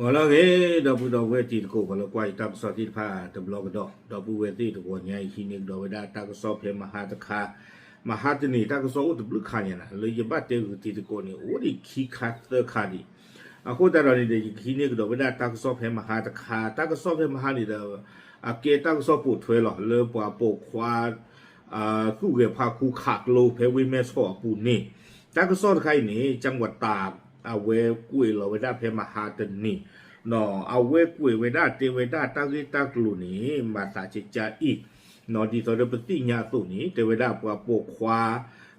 ဂီၤလၢအဂ့ၤ ဒီပုၢ်ဒီဝဲၢ်တံၤသကိး ပှၤလၢကွၢ်ယတၢ်ကစီၣ်သ့ၣ်တဖၣ်တဘျီကဒီး, ဒီပုၢ်ဝဲၢ်သ့ၣ်တဂီၤညါအံၤ ဟံးန့ၢ်ကဒီးဝဲဒၣ်တၢ်ကစီၣ်ဖဲမဟါတခါ, မဟါတနံၤတၢ်ကစီၣ်အိၣ်တဘျုးခါညါနၤ, လၢယဘၣ်တဲဂုာ်တံၤသကိးန့ၣ် အိၣ်ဒံးခံခါသၢခါဒံး. အဃိသတးဒီးန့ၣ်ဒီး ယကဟံးန့ၢ်ကဒီးဝဲဒၣ်တၢ်ကစီၣ်ဖဲမဟါတခါ, တၢ်ကစီၣ်ဖဲမဟါန့ၣ်ဒီး အကဲတၢ်ကစီၣ်ပိာ်ထွဲလီၤ လၢပှၤပိာ်ခွါ သူၣ်ဂဲၤဖါခူခးကျိဖဲဝ့ၢ်မဲဆီးအပူၤန့ၣ်, တၢ်ကစီၣ်တခါအံၤန့ၣ် ကၠၣ်ဝတၤ အဝဲကွဲးလီၤဝဲဒၣ်ဖဲမဟါတနံၤ, အဝဲကွဲးဝဲဒၣ်တဲဝဲဒၣ်တၢ်ဂ့ၢ်တၢ်ကျိၤန့ၣ် မၤသးကကါအံၤ, ဒ်သိးဒီးပသ့ၣ်ညါအသိးန့ၣ် တဲဝဲဒၣ်ပှၤပိာ်ခွါ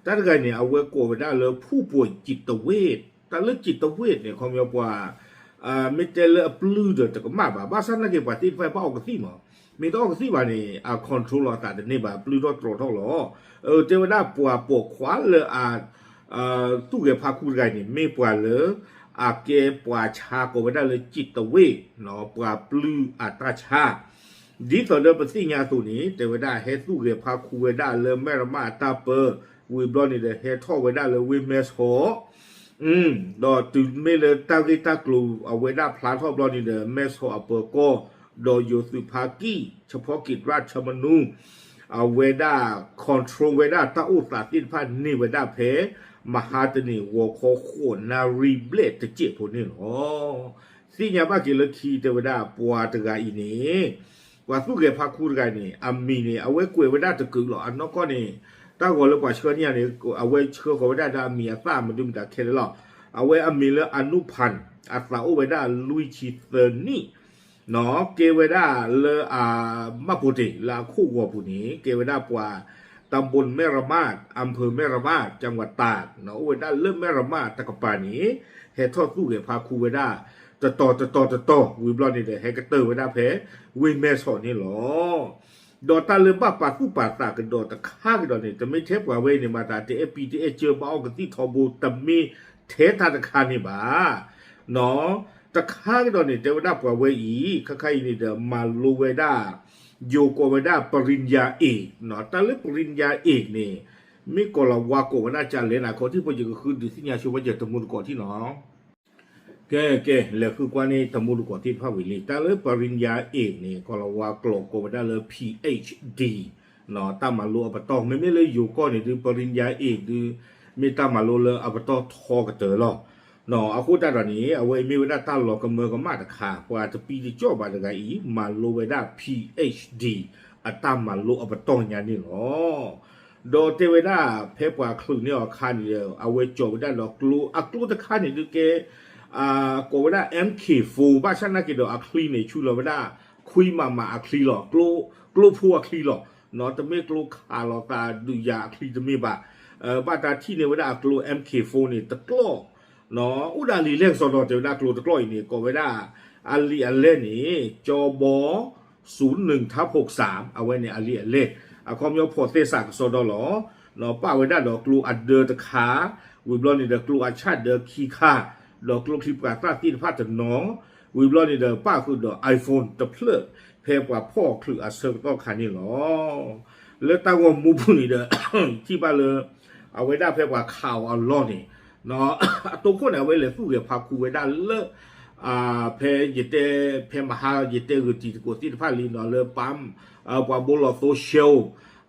တၢ်တဂၤန့ၣ် အဝဲကိးဝဲဒၣ်လၢ ဖူၣ်ပိာ်ကံးတဝ့ၣ်, တၢ်လၢကံးတဝ့ၣ်န့ၣ် ခီပညီပှၤ မ့ၢ်တဲလၢအပျုၢ်ဒီးတကမၣ်ဘၣ်, ဘၣ်ဆၣ်သနာ်က့ ပှၤသ့ၣ်တဖၣ်ဘၣ်အီကသံၣ်မး, မ့ၢ်တအီကသံၣ်ဘၣ်န့ၣ် အ control လီၤအသးတန့ၢ်ဘၣ်, ပျုၢ်ထီၣ်တြီၤထီၣ်လီၤ. တဲဝဲဒၣ်ပှၤပိာ်ခွါလၢအ သူၣ်ဂဲၤဖါခူတဂၤအံၤန့ၣ် မ့ၢ်ပှၤလၢ အကဲပှၤဆါကိးဝဲဒၣ်လၢကံးတဝ့ၣ်, ပှၤပျုၢ်အတၢ်ဆါ ဒ်သိးဒီးပသ့ၣ်ညါအသိးန့ၣ် တဲဝဲဒၣ်ဟဲသူၣ်ဂဲၤဖါခူဝဲဒၣ်လၢမဲၢ်ရမးအတၢ်ပၢ, ဝံၤဘျီန့ၣ်ဒီး ဟဲထီၣ်ဝဲဒၣ်လၢဝ့ၢ်မဲဆီး, ဒီးတုၤမ့ၢ်လၢတၢ်ဂ့ၢ်တၢ်ကျိၤအဝဲဒၣ်ဖျါထီၣ်ဘျီန့ၣ်ဒီး မဲဆီးအပၢၤကီၢ် ဒီးယိၤသုးဖါကံၢ် ဆၣ်ဖီကံးတြၣ်ဆၢမနူ အဝဲဒၣ် control ဝဲဒၣ်တၢ်အိၣ်သးသ့ၣ်တဖၣ်န့ၢ်ဝဲဒၣ်ဖဲ မဟါတနံၤ ဂီၤခီဃိးနၣ်ရံၣ်ဘျဲၣ်တစဲးဖိန့ၣ်လီၤ. သ့ၣ်ညါဘၣ်က့ၤလၢခံ တဲဝဲဒၣ်ပှၤတဂၤအံၤန့ၣ် ပှၤသူၣ်ဂဲၤဖါခူတဂၤန့ၣ် အမံၤန့ၣ် အဝဲကွဲးဝဲဒၣ်တကုာ်လီၤ. အနီၢ်ကီၢ်န့ၣ် တၢ်ဂီၤလၢပှၤဆှၢန့ၢ်ယၤန့ၣ် အဝဲဆှၢဃီၤဝဲဒၣ်ဒီးအမံၤအသၣ်မနုၤမတၤခဲလၢာ်လီၤ. အဝဲအမံၤလၢ အနုဖၣ် အသးအိၣ်ဝဲဒၣ်လွံၢ်ဆံသၢနံၣ် ကဲဝဲဒၣ်လၢအ မၣ်ပိတ့ၤလၢအခိၣ်ဂီၤပူၤန့ၣ် ကဲဝဲဒၣ်ပှၤ ตำบลแม่ระมาด อำเภอแม่ระมาด จังหวัดตาก အိၣ်ဝဲဒၣ်လၢမဲၢ်ရမးတကပၤန့ၣ် ဟဲထီၣ်သူၣ်ဂဲၤဖါခူဝဲဒၣ် တတီၤတတီၤတတီၤ ဝံၤဘျီန့ၣ်ဒီး ဟဲကတၢၢ်ဝဲဒၣ်ဖဲ ဝ့ၢ်မဲဆီးန့ၣ်လီၤ. ဒီးတၢ်လၢဘၣ်ပာ်သူၣ်ပာ်သးကဒီးတခါကဒီးန့ၣ် တမ့ၢ်ထဲပှၤဝဲအံၤန့ၣ် မၤသးတအဲၣ်ပံတအဲၣ်စၢဘၣ်အီကသံၣ်ထီဘိ တမ့ၢ်ထဲတၢ်တခါန့ၣ်ဘၣ် တခါကဒီးန့ၣ် တဲဝဲဒၣ်ပှၤဝဲအံၤ ခဲခါအံၤန့ၣ်ဒီး မၤလိဝဲဒၣ် ယိၤကိးဝဲဒၣ် ပရံယါအ့ၣ်, တၢ်လၢပရံယါအ့ၣ်န့ၣ် မ့ၢ်ကိးလၤဝါကိးဝဲဒၣ်ကလဲၣ်န့ၣ် ခီထံၣ်ဖိယကဃုဒုးသ့ၣ်ညါဆိပာ်စၢၤတမူတကိးထံၣ်နီၤ. ကဲ ကဲ လဲၤဃုကွၢ်န့ၢ်တမူတကိးသ့ၣ်တဖၣ်ဝံၤလံ. တၢ်လၢပရံယါအ့ၣ်န့ၣ် ကိးလၤဝါကျိာ်ကိးဝဲဒၣ်လၢ PhD တၢ်မၤလိအပတီၢ်, မ့မ့ၢ်လၢယိၤကီၢ်န့ၣ်ဒုး ပရံယါအ့ၣ်ဒုး မ့ၢ်တၢ်မၤလိလၢအပတီၢ်ထီကတၢၢ်လီၤ. အဃိသတးဒီးန့ၣ် အဝဲအံၤမ့ၢ်ဝဲဒၣ်တၢ်လီၤကမၢကမၣ်တခါ, ပှၤတပံတကၠီၣ်ဘၣ်တဂၤအံၤ မၤလိဝဲဒၣ် PhD အတၢ်မၤလိအပတီၢ်ညါန့ၣ်လီၤ. ဒီးတဲဝဲဒၣ် ဖဲပှၤချုးန့ၢ်အီၤအခါန့ၣ်ဒီး အဝဲကၠီၤဝဲဒၣ်ဒီးကျိ, အကျိတခါန့ၣ်ဒုးကဲ ကိးဝဲဒၣ် MK four ဘၣ်ဆၣ်သနာ်က့ဒီးအချံန့ၣ် ဆူလီၤဝဲဒၣ် ခွံမးမးအချံလီၤ, ကျိဖိအချံလီၤ. တမ့ၢ်ကျိခးလိာ်သးဒုးယၤအချံတမ့ၢ်ဘၣ်. ဘၣ်တၢ်ထံၣ်န့ၢ်ဝဲဒၣ်အကျိ MK four န့ၣ် တကျီၢ် အိၣ်ဒၣ်လံာ်လဲၢ်ကစီဒီ တဲဝဲဒၣ်ကျိတကျီၢ်အံၤန့ၣ် ကိးဝဲဒၣ် အလံာ်အလဲၢ်န့ၣ် ကၠီဘီ ศูนย์หนึ่งทับหกสาม အဝဲန့ၣ်အလံာ်အလဲၢ် အခီပညီဖီၣ်သဲစးကစီဒီလီၤ. ပာ်ဝဲဒၣ်ဒီးကျိအဒၢတခါ, ဝံၤဘျီန့ၣ်ဒီးကျိအဆၣ်ဒၢခံခါ, ဒီးကျိချံပှၤသၣ်သ့ၣ်တဖၣ်တနီၤ, ဝံၤဘျီန့ၣ်ဒီးပာ်ဃုာ်ဒီး iPhone တဖျၢၣ် ဖဲပှၤဖီၣ်ချုးအဆၢကတီၢ်ခါန့ၣ်လီၤ. လၢတၢ်ဂီၤမူပူၤန့ၣ်ဒီး ထံၣ်ဘၣ်လၢ အဝဲဒၣ်ဖဲပှၤခးအီၤအလီၢ်န့ၣ် အတိခိၣ်န့ၣ် အဝဲလဲၤသူၣ်ဂဲၤဖါခူဝဲဒၣ်လၢ ဖဲယတဲ ဖဲမဟါယတဲဂုာ်တံၤသကိးသ့ၣ်တဖၣ်လံနီၤ လၢ ပှၤဘိလီၤသိ Shell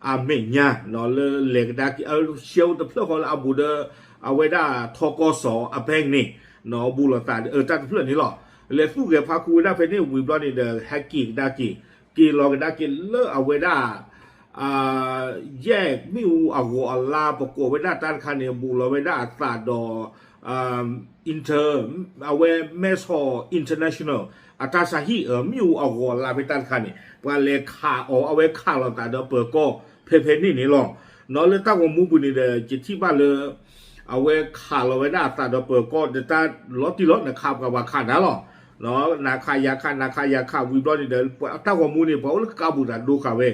အမဲာ်ညါနီၤ လၢလဲၤကဒါက့ၤ Shell တဖျၢၣ်ဃီလၢအဘူးဒီး အဝဲဒၣ်ထီကီၢ်စီၤအ bank န့ၣ် ဘူးလိာ်သးတၢ်တဖျၢၣ်န့ၣ်လီၤ. လဲၤသူၣ်ဂဲၤဖါခူဝဲဒၣ်ဖဲန့ၣ်ဝံၤဘျီန့ၣ်ဒီး ဟဲက့ၤကဒါက့ၤ က့ၤလီၤကဒါက့ၤလၢအဝဲဒၣ် ယဲၢ်မ့ၣ်အူအဂီၤအလါ ပကိးဝဲဒၣ်တၢ်တခါန့ၣ် ဘူးလီၤဝဲဒၣ်အသးဒီး inter အဝဲ မဲဆီး international အတၢ်ဆါဟံၣ် မ့ၣ်အူအဂီၤအလါဖဲတၢ်တခါန့ၣ် ပှၤလဲၤခးအီၤ အဝဲခးလိာ်သးဒီးပၢၤကီၢ် ဖဲဖဲန့ၣ်န့ၣ်လီၤ. နီၤလၢတၢ်ဂီၤမူပူၤန့ၣ်ဒီး ယထံၣ်ဘၣ်လၢ အဝဲခးလီၤဝဲဒၣ်အသးဒီးပၢၤကီၢ် ဒီးတၢ်လီၤတံၢ်လီၤ နခးပှၤပှၤခးနၤလီၤ. နခးယၤခး နခးယၤခး ဝံၤဘျီန့ၣ်ဒီး တၢ်ဂီၤမူန့ၣ် ပှၤအိၣ်လၢကကါပူၤတၢ်ဒိဃာ်ဝဲ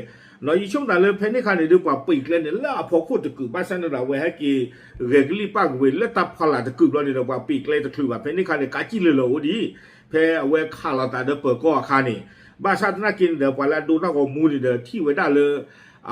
နီၤ ယဆိကမိၣ်တၢ်လၢဖဲန့ၣ်ခါန့ၣ်ဒုး ပှၤပံာ်ကျဲန့ၣ် လၢအဖီခိၣ်တကုာ် ဘၣ်ဆၣ်န့ၣ်ဒီး အဝဲဟဲက့ၤ ဂဲၤကလံၣ်ပာ်ကဝ့ၤ လၢတၢ်ဖီလာ်တကုာ်ဘျီန့ၣ်ဒီး ပှၤပံာ်ကျဲတချုးဘၣ် ဖဲန့ၣ်ခါန့ၣ် ကးကံၣ်လၢာ်လၢာ်အိၣ်ဒံး ဖဲအဝဲခးလိာ်သးဒီးပၢၤကီၢ်အခါန့ၣ် ဘၣ်ဆၣ်သနာ်က့န့ၣ်ဒီး ပှၤလၢအဒိတၢ်ဂီၤမူန့ၣ်ဒီး ထံၣ်ဝဲဒၣ်လၢ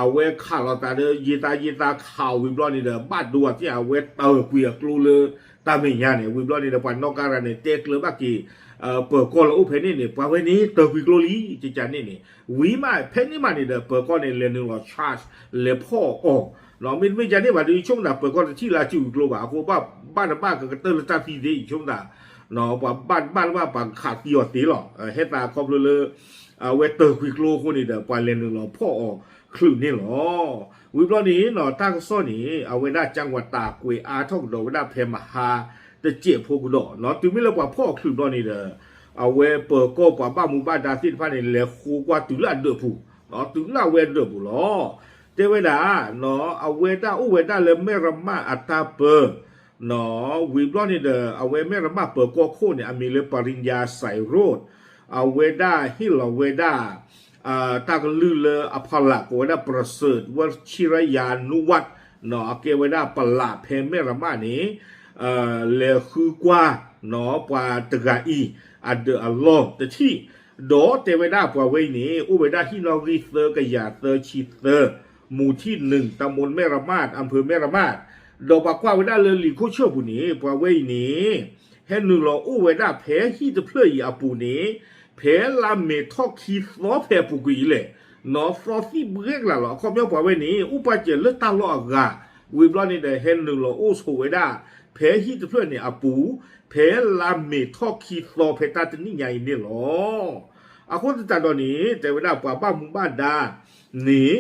အဝဲခးလီၤသးဒီး ယံာ်သးယံာ်သးခးအီၤဝံၤဘျီန့ၣ်ဒီး ဘၣ်ဒိအသ့ၣ် အဝဲတၢၢ်ကွံာ်အကျိလၢတၢ်မဲာ်ညါန့ၣ် ဝံၤဘျီန့ၣ်ဒီး ပှၤနီၣ်ကါရၤန့ၣ် တဲကျၢၤဘၣ်က့ၤ ပၢၤကီၢ်လၢအိၣ်ဖဲန့ၣ်န့ၣ် ပှၤဝဲန့ၣ် တၢၢ်ကွံာ်ကျိလံ ကကန့ၣ်န့ၣ် ဝံၤမး ဖဲန့ၣ်မးန့ၣ်ဒီး ပၢၤကီၢ်န့ၣ် လဲၤနုာ်လီၤ charge လဲၤဖီၣ်အီၤ မ့တမ့ၢ်ကန့ၣ်ဘၣ်ဒီး ယဆိကမိၣ်သးပၢၤကီၢ်တထံၣ်လၢအစုၣ်အကျိဘၣ် အဃိဘၣ်တဘၣ်ကကတၢၢ်လၢတၢ်သံသ့ ယဆိကမိၣ်သး ပှၤဘၣ်တဘၣ်လၢၤဘၣ် ပှၤကခးသံအီၤသ့လီၤ. ဟဲသးခီဖျိလၢ အဝဲတၢၢ်ကွံာ်ကျိအဃိန့ၣ်ဒီး ပှၤလဲၤနုာ်လီၤဖီၣ်အီၤချုးန့ၣ်လီၤ. ဝံၤဘျီန့ၣ်နီၤ တၢ်ကစီၣ်န့ၣ် အဝဲဒၣ်ကၠၣ်ဝးတၢ်ကွဲးအါထီၣ်ကဒီးဝဲဒၣ်ဖဲမဟါတစဲးဖိကဒီးနီၤ တုၤမ့ၢ်လၢပှၤဖီၣ်အီၤချုးဘျီန့ၣ်ဒီး အဝဲပၢၤကီၢ်ပှၤဘၣ်မူဘၣ်ဒါသ့ၣ်တဖၣ်န့ၣ် လဲၤဃိကွၢ်တုၤလၢအဒၢးပူၤ တုၤလၢအဝဲအဒၢးပူၤလီၤ. တဲဝဲဒၣ် အဝဲဒၣ်အိၣ်ဝဲဒၣ်လၢမဲၢ်ရမးအတၢ်ပၢ ဝံၤဘျီန့ၣ်ဒီး အဝဲမဲၢ်ရမးပၢၤကီၢ်ခိၣ်န့ၣ် အမံၤလၢ ပရံယါစဲးရိး အဝဲဒၣ်ဟ့ၣ်လီၤဝဲဒၣ် တၢ်ကလုၢ်လၢအဖီလာ် ကိးဝဲဒၣ် ပရစၢး ဝဲၣ်ဆံရယါနူဝး အကဲဝဲဒၣ်ပလးဖဲမဲၢ်ရမးန့ၣ် လဲၤဃုကွၢ် ပှၤတဂၤအံၤ အဒၢးအလီၢ်တထံၣ် ဒီးတဲဝဲဒၣ်ပှၤဝဲအံၤန့ၣ် အိၣ်ဝဲဒၣ်ဟံၣ်နီၣ်ဂံၢ်သၢကယၤသၢဆံသၢ မူၤထံၣ်နုၣ် တၢ်မိၣ်မဲၢ်ရမး အၣ်ဖၢၣ်မဲၢ်ရမး ဒီးပှၤကွၢ်ဝဲဒၣ်လၢလံာ်ခိၣ်ဆၢၣ်ပူၤန့ၣ် ပှၤဝဲအံၤန့ၣ် ဟဲနုာ်လီၤအိၣ်ဝဲဒၣ်ဖဲဟံၣ်တဖျၢၣ်အံၤအပူၤန့ၣ် ဖဲလါမ့ၤထီၣ်ခံသီဖဲအပူၤကွံာ်အံၤလဲၣ် နီၢ်သီသံၣ်ဘှဲကလးလီၤ. အခီပညီပှၤဝဲန့ၣ် အိၣ်ပာ်စၢၤလၢတၢ်လီၢ်အဂၤ ဝံၤဘျီန့ၣ်ဒီး ဟဲနုာ်လီၤအိၣ်ဆိးဝဲဒၣ် ဖဲဟံၣ်တဖျၢၣ်န့ၣ်အပူၤ ဖဲလါမ့ၤထီၣ်ခံသီဖဲတၢ်တနံၣ်ညါအံၤန့ၣ်လီၤ. အဃိသတးဒီးန့ၣ် တဲဝဲဒၣ်ပှၤဘၣ်မူဘၣ်ဒါန့ၣ်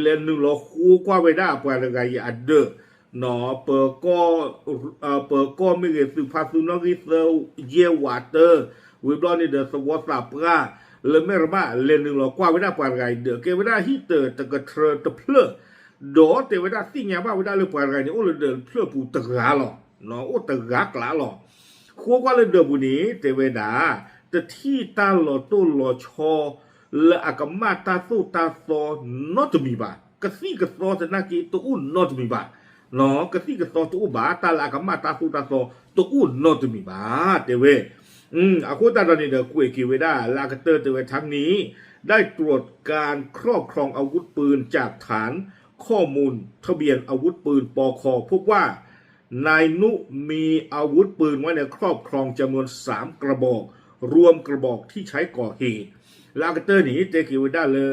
လဲၤနုာ်လီၤဃိကွၢ်ဝဲဒၣ်ပှၤတဂၤအံၤအဒၢး ပၢၤကီၢ်မ့ၢ်ဂ့ၤ သုးဖးသူနီၣ်ဂံၢ်သၢ ယဲၢ်ဝးတၢ ဝံၤဘျီန့ၣ်ဒီး သဝီသးပှၢ် လၢမဲၢ်ရမး လဲၤနုာ်လီၤကွၢ်ဝဲဒၣ်ပှၤတဂၤအံၤဒၢး ကဲဝဲဒၣ်ဟံၣ်တၢၢ်တကထြၢတဖျၢၣ် ဒီးတဲဝဲဒၣ်သ့ၣ်ညါဘၣ်ဝဲဒၣ်လၢပှၤတဂၤန့ၣ် အိၣ်လၢဒၢးတဖျၢၣ်ပူၤတဂၤလီၤ. အိၣ်တဂၤကျးလီၤ. ဃိကွၢ်လၢဒၢးပူၤန့ၣ် တဲဝဲဒၣ် တထံၣ်တၢ်လီၤတိၢ်လီၤဆီ လၢအကမၣ်တၢ်သိၣ်တၢ်သီနီတမံၤဘၣ်. ကသံၣ်ကသီသနာ်က့တအိၣ်နီတမံၤဘၣ်. ကသံၣ်ကသီတအိၣ်ဘၣ် တၢ်လၢအကမၣ်တၢ်သိၣ်တၢ်သီတအိၣ်နီတမံၤဘၣ် တဲဝဲ. အဃိသတးဒီးန့ၣ်ဒီး ကွဲးက့ၤဝဲဒၣ်လၢအကတၢၢ်တဲဝဲ ထါနံၤ ได้ตรวจการครอบครองอาวุธปืนจากฐานข้อมูลทะเบียนอาวุธปืน ปค พบว่า นายนุมีอาวุธปืนไว้ในครอบครองจำนวนสามกระบอก รวมกระบอกที่ใช้ก่อเหตุ လၢအကတၢၢ်န့ၣ် တဲက့ၤဝဲဒၣ်လၢ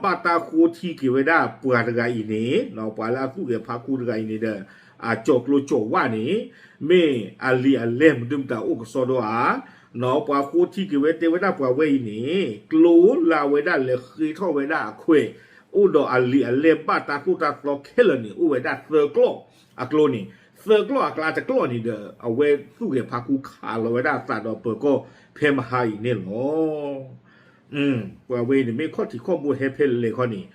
ဘၣ်တၢ်ဃိထံက့ၤဝဲဒၣ်ပှၤတဂၤအံၤန့ၣ် ပှၤလၢအသူၣ်ဂဲၤဖးခူတဂၤအံၤန့ၣ်ဒီး အကၠီၤကျိကၠီၤဝၣ်န့ၣ် မ့ၢ်အလံာ်အလဲၢ်မနုၤမတၤအိၣ်ကစီဒီဧါ ပှၤဃိထံက့ၤဝဲတဲဝဲဒၣ်ပှၤဝဲအံၤန့ၣ် ကျိလၢအဝဲဒၣ်လဲၤဃ့ထီၣ်ဝဲဒၣ်အခွဲး အိၣ်ဒီးအလံာ်အလဲၢ်ဘၣ်တၢ်သိၣ်တၢ်သီခဲလၢာ်န့ၣ် အိၣ်ဝဲဒၣ်သၢကျီၢ်အကျိန့ၣ် သၢကျီၢ်အကျါတကျီၢ်န့ၣ်ဒီး အဝဲသူၣ်ဂဲၤဖးခူခးလီၤဝဲဒၣ်အသးဒီးပၢၤကီၢ်ဖဲမဟါအံၤန့ၣ်လီၤ. ပှၤဝဲန့ၣ်မ့ၢ်ခီၣ်ထံးခီၣ်ဘိဟဲဖဲလဲၣ်ခီန့ၣ်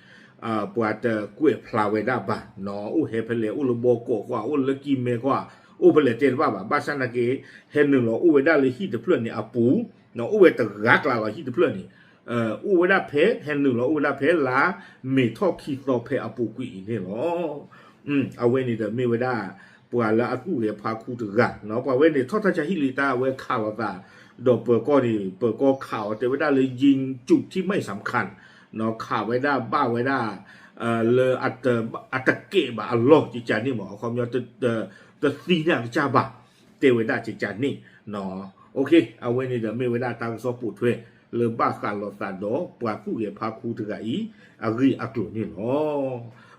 ပှၤတကွဲးဖျါဝဲဒၣ်ဘၣ်နီၤ အိၣ်ဟဲဖဲလဲၣ် အိၣ်လၢဘီကီးကွၢ် အိၣ်လၢကံၢ်မဲကွၢ် အိၣ်ဖဲလဲၣ်တဲတဘၣ်ဘၣ် ဘၣ်ဆၣ်နာ်က့ ဟဲနုာ်လီၤအိၣ်ဝဲဒၣ်လၢဟံၣ်တဖျၢၣ်န့ၣ်အပူၤ အိၣ်ဝဲတဂၤကျါလီၤဟံၣ်တဖျၢၣ်န့ၣ် အိၣ်ဝဲဒၣ်ဖဲ ဟဲနုာ်လီၤအိၣ်ဝဲဒၣ်ဖဲလါ မ့ၤထီၣ်ခံသီဖဲအပူၤကွံာ်အံၤန့ၣ်လီၤ. အဝဲန့ၣ်ဒီးမ့ၢ်ဝဲဒၣ် ပှၤလၢအသူၣ်ဂဲၤဖးခူတဂၤနီၤ ပှၤဝဲန့ၣ် ထီၣ်တၢ်ဆါဟံၣ်လံတၢ်အဝဲခးလိာ်သး ဒီးပၢၤကီၢ်န့ၣ် ပၢၤကီၢ်ခးအီၤတဲဝဲဒၣ်လၢ ยิงจุดที่ไม่สำคัญ ခးဝဲဒၣ်ဘၣ်ဝဲဒၣ် လၢ အတကဲးဘၣ်အလီၢ်ကကန့ၣ်မး အခီပညီ တသံန့ၢ်အကစၢ်ဘၣ် တဲဝဲဒၣ်ကကန့ၣ် အဝဲန့ၣ်ဒီးမ့ၢ်ဝဲဒၣ်တၢ်ကစီၣ်ပိာ်ထွဲ လၢဘၣ်ဃးလိာ်သးဒီးပှၤသူၣ်ဂဲၤဖးခူတဂၤအံၤ အဂ့ၢ်အကျိၤန့ၣ်လီၤ.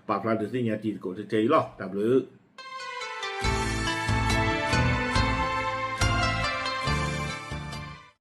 ပာ်ဖျါဒုးသ့ၣ်ညါတံၤသကိးထဲအံၤလီၤ. တၢ်ဘျုး